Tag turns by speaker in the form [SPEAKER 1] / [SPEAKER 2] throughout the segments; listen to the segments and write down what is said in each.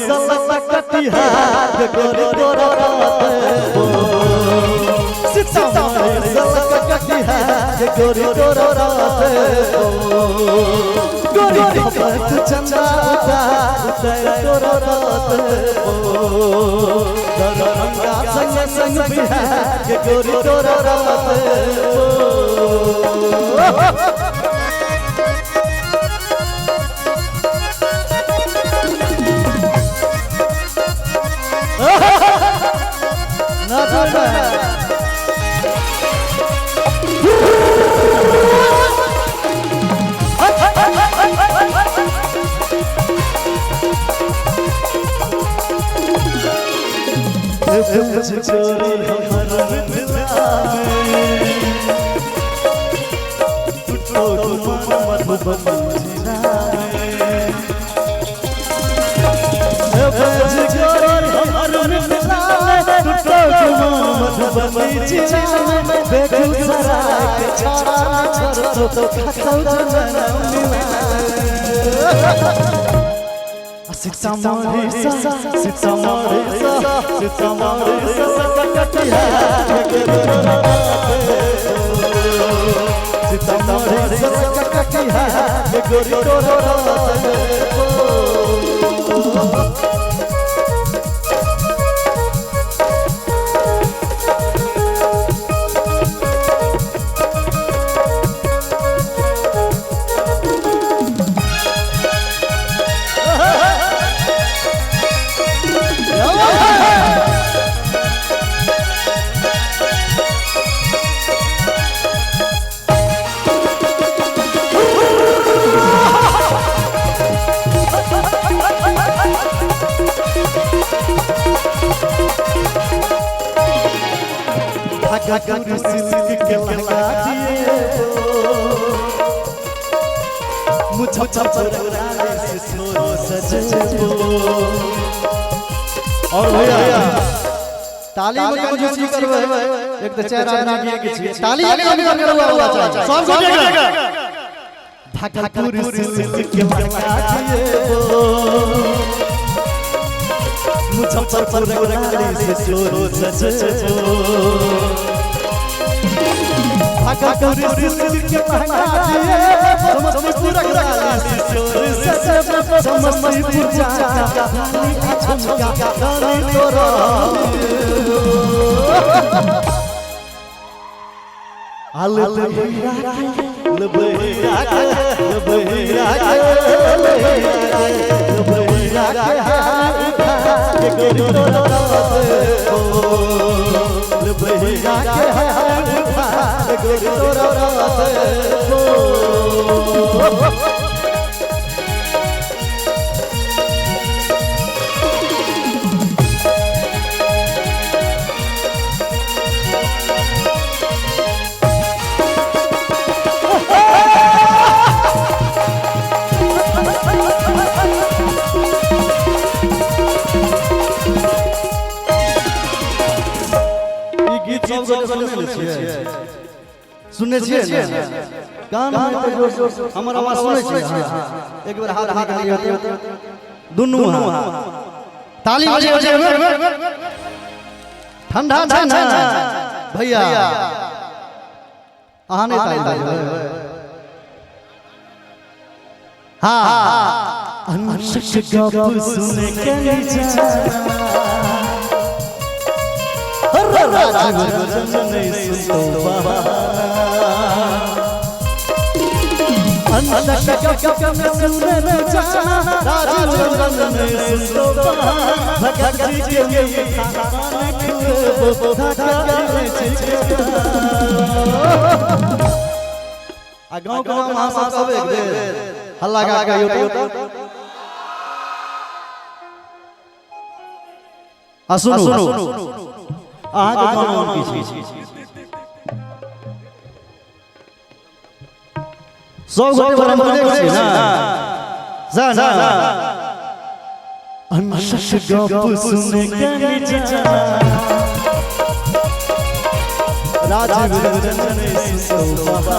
[SPEAKER 1] सलक कटिहार गोरी तोरा रहते सीतामढ़ी सलक कटिहार गोरी तोरा रहते गोरी खबर चंदा उतार तोरा रहते दरभंगा संग संग बिहार के गोरी तोरा रहते।
[SPEAKER 2] और भैया ताली में कंजूसी करबै एक तो चार आदमी के छी ताली में कंजूसी करबै हुआ चाहिए सब गोटे के
[SPEAKER 1] भागलपुर सिल्क के लगा दिए मुजफ्फरपुर से चोर सजो भागलपुर सिल्क के लगा दिए समस्तीपुर से चोर सजो समस्तीपुर जा झुमका रानी तोरा आल बहिरा बहिरा बहिरा बहिरा के गोरी तोरा बहिरा के गोरी तोरा।
[SPEAKER 2] सुनने छियै ने कान में तो जोर हमर आवाज सुनै छियै। एक बेर हाथ निकालियौ दुनू हाथ ताली बजेबै ठंडा छै ने भैया अहाँ नहि ताली बजेबै। हाँ
[SPEAKER 1] अंशक गप सुने के
[SPEAKER 2] आ गाँव के नाम अहाँ सब कहबै एक बेर हल्ला गा कहियौ तऽ आ सुनू अहाँके गाँव नाम की छी सब गोटे ब्रह्मपुरे के छियै ने जा ना
[SPEAKER 1] अंशक गप सुने के
[SPEAKER 2] राजीव रंजन सुनो बाबा।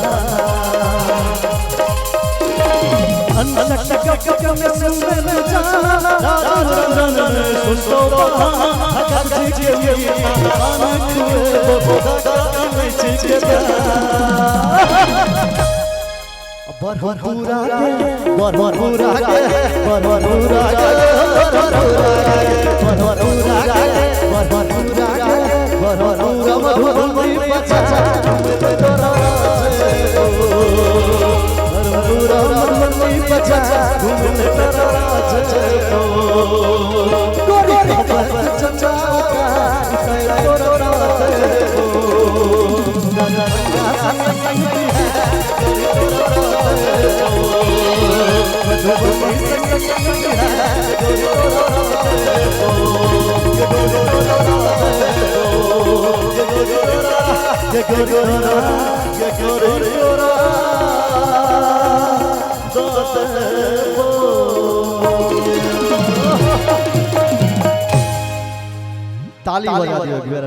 [SPEAKER 2] ताली बजा दियो।